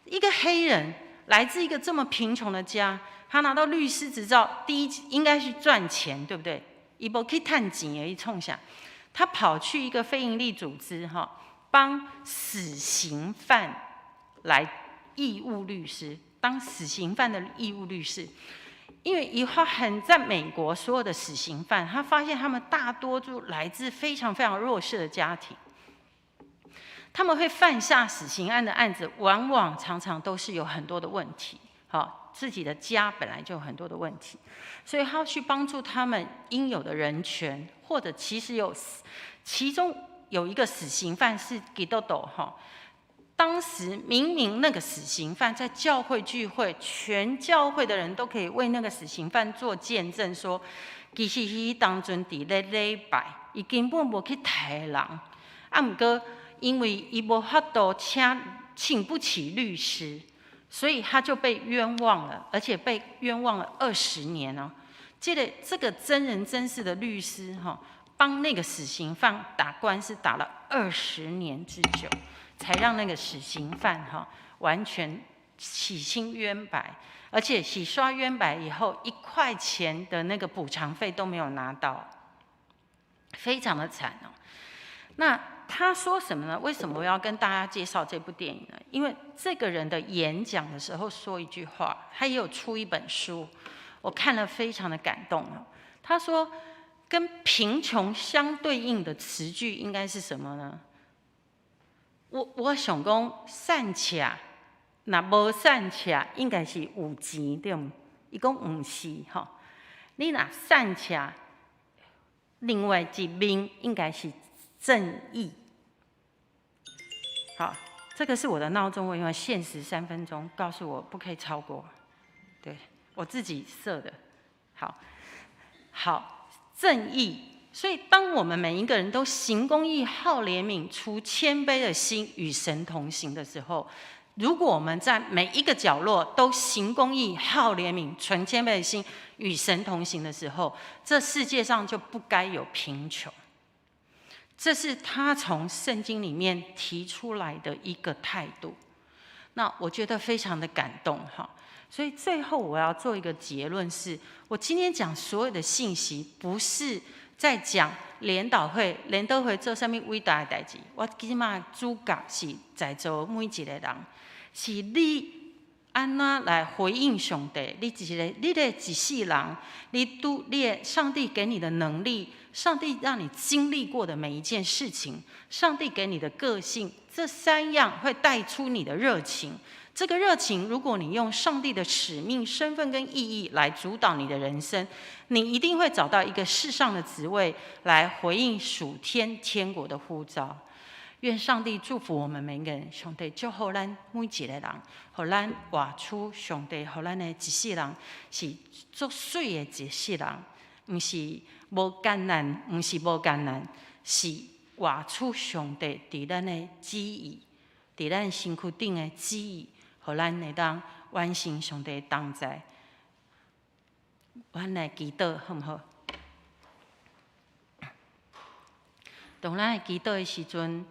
一個黑人來自一個這麼貧窮的家，他拿到律師執照，第一應該是賺錢，對不對？伊無去趁錢的，伊創啥？他跑去一個非營利組織，哈，幫死刑犯來義務律師，當死刑犯的義務律師。因為伊發現在美國所有的死刑犯，他發現他們大多都來自非常非常弱勢的家庭，他們會犯下死刑案的案子，往往常常都是有很多的問題。好，自己的家本来就有很多的问题，所以他去帮助他们应有的人权，或者其实有其中有一个死刑犯是基督徒哈。当时明明那个死刑犯在教会聚会，全教会的人都可以为那个死刑犯做见证，说其实彼当阵伫咧礼拜，伊根本无去刣人，啊，毋过因为伊无法度请不起律师，所以他就被冤枉了，而且被冤枉了20年哦。这个真人真事的律师哈，帮那个死刑犯打官司打了二十年之久，才让那个死刑犯哈完全洗清冤白，而且洗刷冤白以后，一块钱的那个补偿费都没有拿到，非常的惨哦。那他说什么呢？为什么我要跟大家介绍这部电影呢？因为这个人的演讲的时候说一句话，他也有出一本书，我看了非常的感动哦。他说，跟贫穷相对应的词句应该是什么呢？我想讲，散赤，若无散赤，应该是有钱对毋？伊讲毋是吼，你若散赤，另外一面应该是正义。好，这个是我的闹钟，我因为限时3分钟，告诉我不可以超过，对，我自己设的。好，好，正义。所以，当我们每一个人都行公义、好怜悯、出谦卑的心与神同行的时候，如果我们在每一个角落都行公义、好怜悯、存谦卑的心与神同行的时候，这世界上就不该有贫穷。这是他从圣经里面提出来的一个态度。那我觉得非常的感动哈。所以最后我要做一个结论是：我今天讲所有的信息，不是在讲联祷会，联祷会做啥物伟大的代志。我这马主角是在座每一个人，是你按怎来回应上帝？你一个，你的一世人，你拄你的上帝给你的能力，上帝让你经历过的每一件事情，上帝给你的个性，这三样会带出你的热情。这个热情，如果你用上帝的使命、身份跟意义来主导你的人生，你一定会找到一个世上的职位来回应属天天国的呼召。愿上帝祝福我们每个人，上帝祝福咱每一个人，予咱活出上帝予咱的一世人是足媠的一世人，毋是无艰难，毋是无艰难，是活出上帝伫咱的旨意，伫咱身躯顶的旨意，予咱会当完成上帝的同在。阮来祈祷，好毋好？当咱来祈祷的时阵，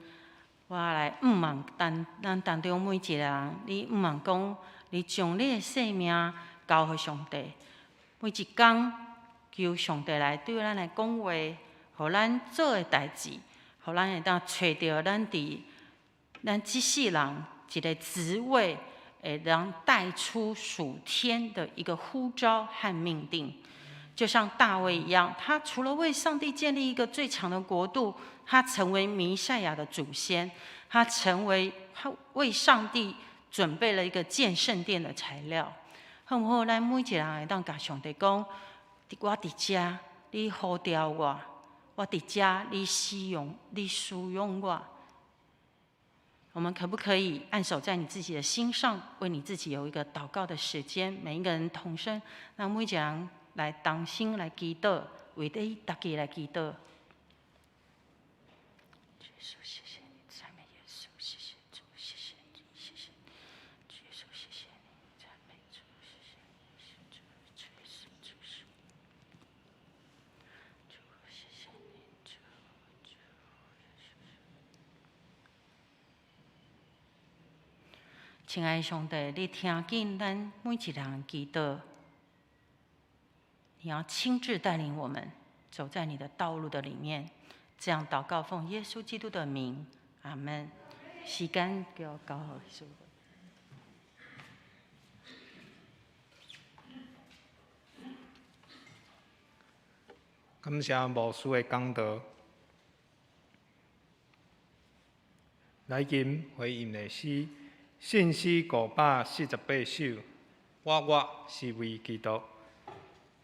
我来向望咱当中每一个人，你向望讲，你将你的生命交予上帝，每一工求上帝来对咱来讲话，予咱做的代志，予咱会当揣著咱伫咱这世人一个职位，会当带出属天的一个呼召和命定。就像大卫一样，他除了为上帝建立一个最强的国度，他成为弥赛亚的祖先，他为上帝准备了一个建圣殿的材料。好毋好？咱每一个人会当共上帝讲：我伫遮，你呼召我；我伫遮，你使用我。我们可不可以按手在你自己的心上，为你自己有一个祷告的时间？每一个人同声，让每一个人来同心来祈祷，为你家己来祈祷。耶稣，谢谢你，赞美耶稣，谢谢主，谢谢你，谢谢主耶稣，谢谢你，赞美主，谢谢你，主，主耶稣，主耶主，谢谢你，主，主耶稣。亲爱的上帝，你听见咱每一个人祈祷，你要亲自带领我们走在你的道路的里面。这样祷告，奉耶稣基督的名，阿门。时间交交予师父。感谢牧师的讲道。来今回应的是信诗548首。我活是為基督。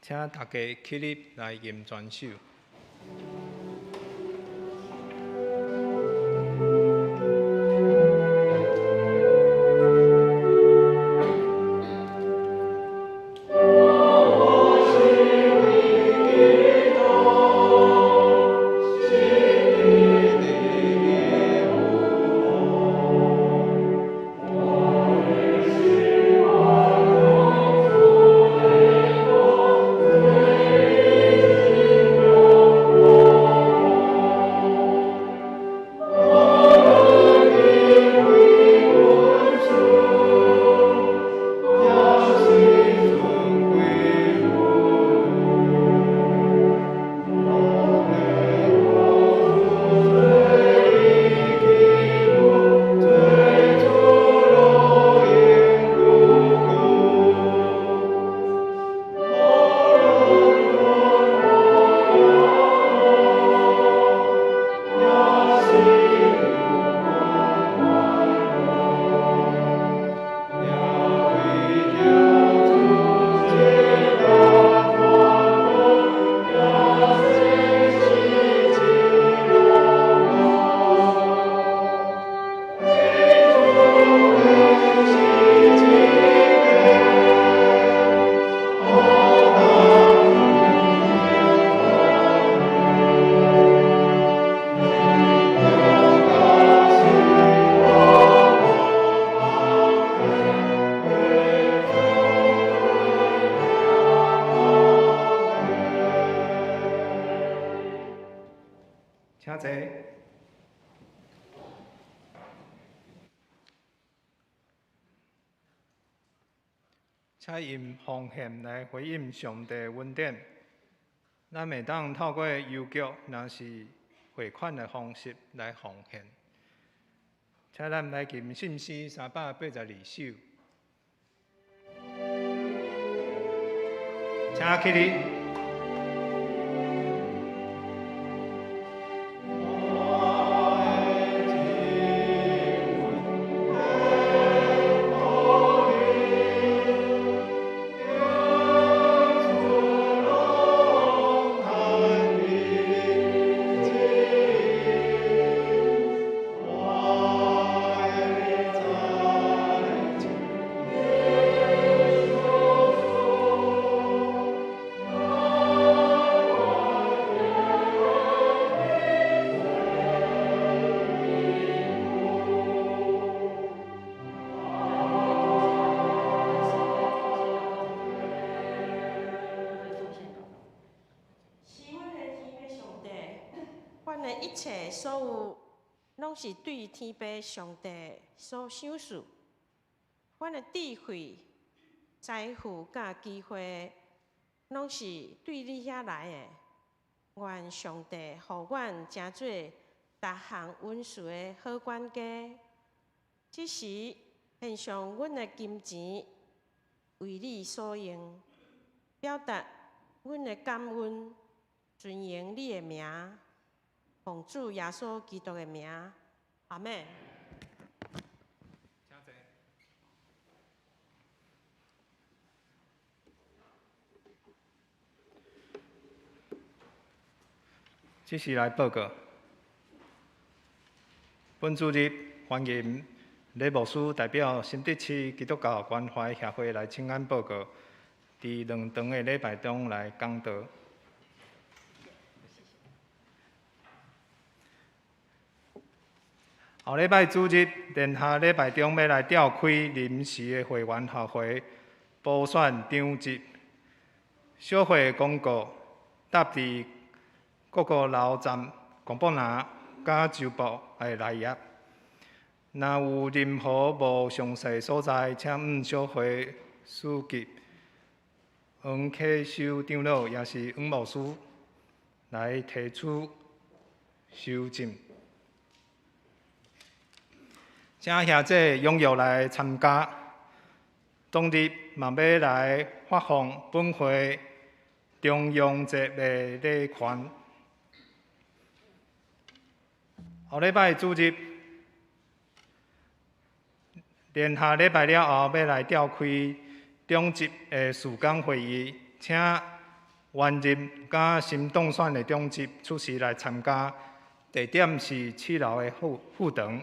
請大家起立來吟全首。請坐。請用奉獻來回應上帝恩典。咱會當透過郵局，若是匯款的方式來奉獻。請咱來吟信詩382首。請起立。一切所有，攏是對天父上帝所賞賜。阮的智慧、財富佮機會，攏是對你遐來的。願上帝予阮成做逐項恩賜的好管家。這時獻上阮的金錢，為你所用，表達阮的感恩，尊榮你的名。奉主耶穌基督的名，阿們。請坐。這時來報告，本主日歡迎李牧師代表新竹市基督教關懷協會來請安報告，佇兩場的禮拜中來講道。後禮拜主日聯合禮拜中欲來召開臨時的會員學會補選長執，小會公告搭佇各個樓站廣播欄佮周報的內頁。若有任何無詳細所在，請向小會書記黃啟修長老，也是黃牧師來提出修正。請兄弟踴躍來參加，當日嘛欲來發放本會重陽節的禮券。後禮拜主日聯合禮拜了後，欲來召開长执的事工会议，请原任佮新当选的长执出席来参加。地点是七楼的副副堂。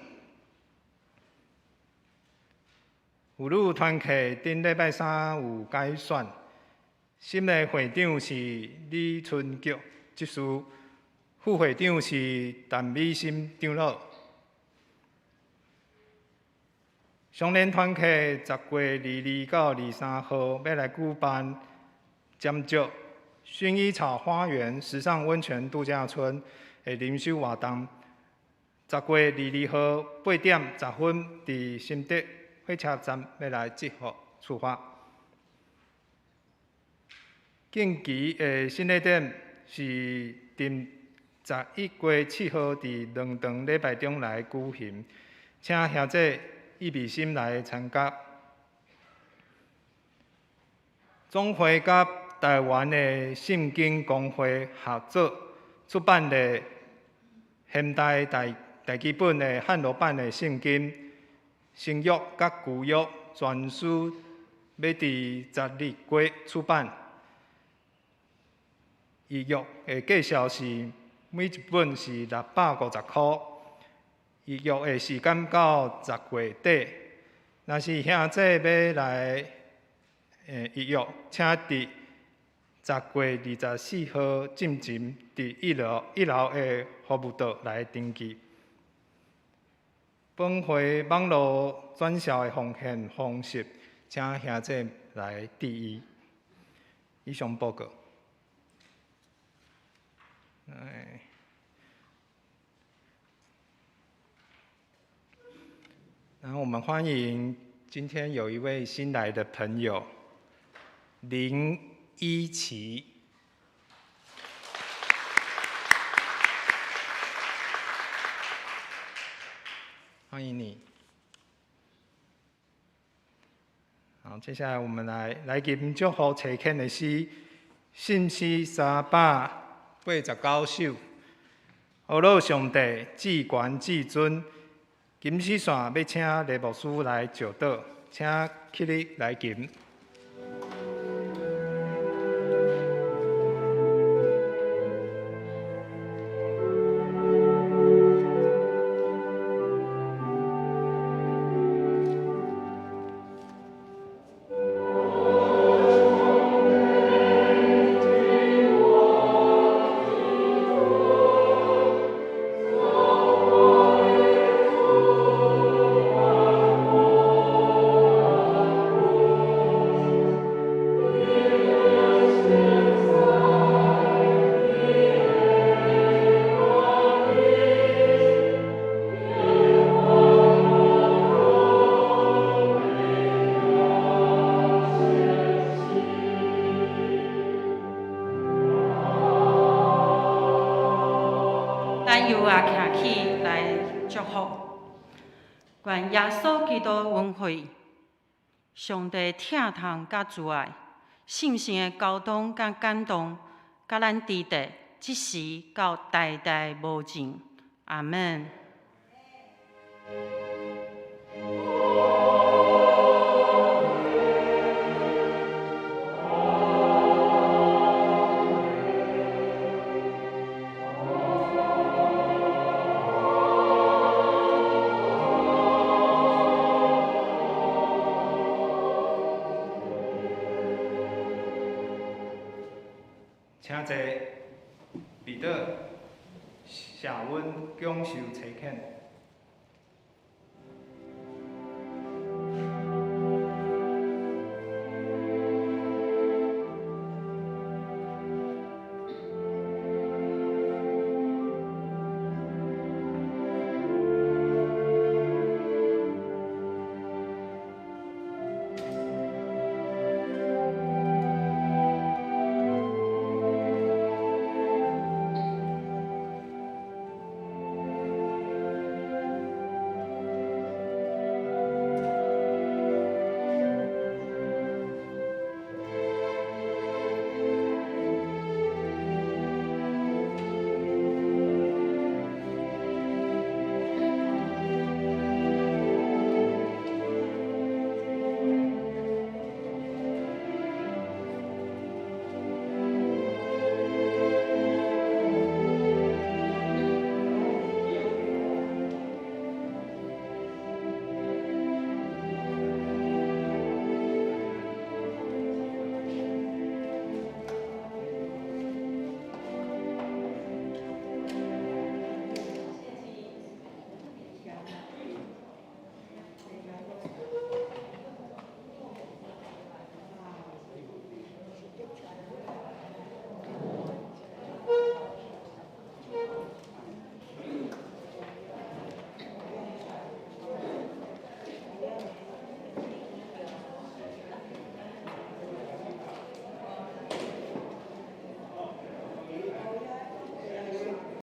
妇女团契顶礼拜三有改选，新的会长是李春菊执事，副会长是陈美心长老。双连团契10月22到23号欲来举办尖石薰衣草花园时尚温泉度假村的灵修活动。10月22号8点10分，伫新竹火车站欲来集合出发。近期的新礼典是伫11月7号伫两堂礼拜中来举行，请兄弟预备心来参加。总会佮台湾的圣经公会合作出版的现代大大基本的汉罗版的圣经新约佮旧约全书，欲伫12月出版。预约的价数是每一本是650箍。预约的时间到10月底。若是兄弟欲来预约，请伫10月24号进前，伫一楼的服务桌来登记。本会网路转销的奉献方式，请兄弟来注意。以上报告。然后我们欢迎今天有一位新来的朋友林依琪，欢迎你。好，接下来我们来吟祝福齐肯的诗，信诗389首。阿乐上帝至悬至尊，吟诗线欲请雷牧师来石导，请起立来吟。咱又啊徛起来祝福，愿耶稣基督恩惠、上帝疼痛佮慈爱、圣神的交通佮感动，佮咱伫地，这时到代代无尽。阿们。请坐，彼得，谢阮享受差遣。